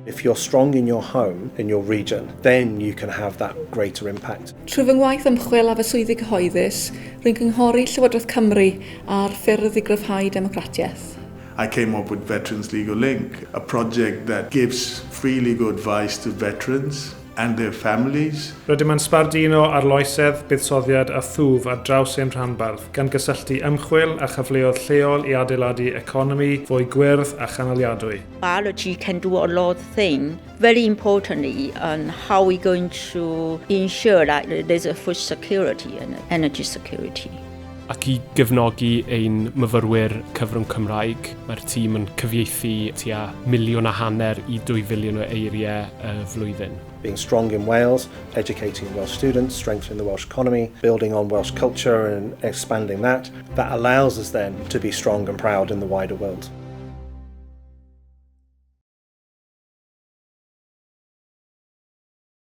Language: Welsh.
If you're strong in your home, in your region, then you can have that greater impact. Trwy fy ngwaith ymchwil a fy swyddi cyhoeddus, rwy'n cynghori Llywodraeth Cymru ar ffyrdd i gryfhau democratiaeth. I came up with Veterans Legal Link, a project that gives free legal advice to veterans and their families. Rydym yn sbarduno arloesedd, buddsoddiad a thwf ar draws ein rhanbarth, gan gysylltu ymchwil a chyfleoedd lleol i adeiladu economi fwy gwyrdd a chynaliadwy. Biology can do a lot of things. Very importantly, on how we're going to ensure that there's a food security and energy security. Ac i gefnogi ein myfyrwyr cyfrwng Cymraeg, mae'r tîm yn cyfieithu tua 1.5 miliwn i 2 filiwn o eiriau y flwyddyn. Being strong in Wales, educating Welsh students, strengthening the Welsh economy, building on Welsh culture and expanding that, that allows us then to be strong and proud in the wider world.